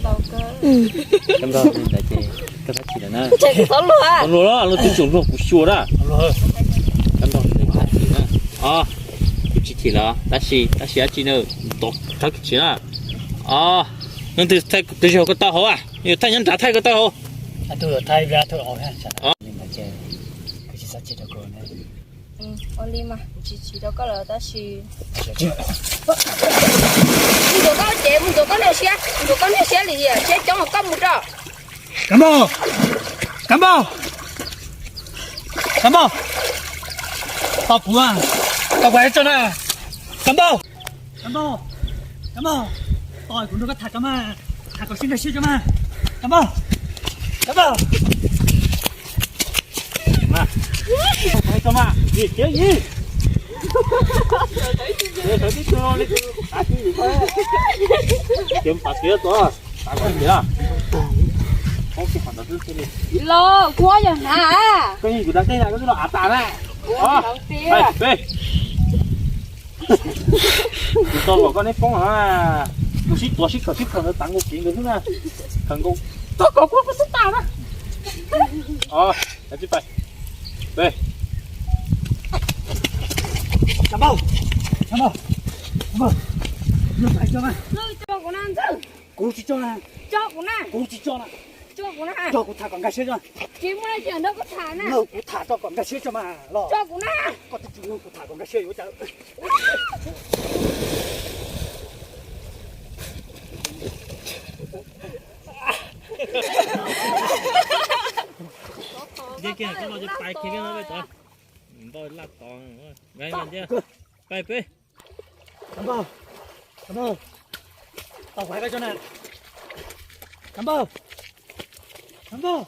Koj nrog li ntawd ces koj txhob chim lawm na. Txhob luag, luag twb tseem luag kuv xyuas na. Koj nrog li ntawd txhob chim na. Os, kuv tsis chim lawm, tab sis, tab sis dab tsi na, tos thawb kuv chim na. Os, leej twg thaij tus zog koj taub hau a? Yuav thaij nyob nrad thaij koj taub hau. Ua li mas kuv tsis chim rau koj lawm tab sis mus ntxuav koj cev, mus ntxuav koj niag siab, mus ntxuav koj niag siab lim hiam, siab coob koj mus rau. Kav npauj, kav npauj, kav npauj, tos kuv, tos kuv hais tso na. Kav npauj, kav npauj, kav npauj, tos kuv nrog koj tham tso mas, tham kom sib nkag siab tso mas. Kav npauj, kav npauj. Tso mas, yim kiag yim. Sawv tib tug li, sawv tib tug li. Kiag pas kiag tso, tas koj niam. Poob kiag qhov ntawd xwb li. Los kuv yog hnav. Koj yeej kuv da tej na, koj twb los av tas na. Peb. Kuv tau kom koj neb poob na. Kuv sib tuav sib khawm sib khawm ntawd tas nkaus kev ntawd xwb na. Khawm nkaus. Koj kom kuv kuv xub tas na. Peb. Kav npauj, kav npauj, kav npauj. Kuv tsis tso na. Kuv tsis tso na. Nrog kuv tham kom nkag siab tso. Nrog kuv tham tso kom nkag siab tso mas los. Koj twb tsis nrog kuv tham kom nkag siab yuav cas. Pais peb. Kav npauj, kav npauj, tos kuv hais koj tso na. Kav npauj, kav npauj.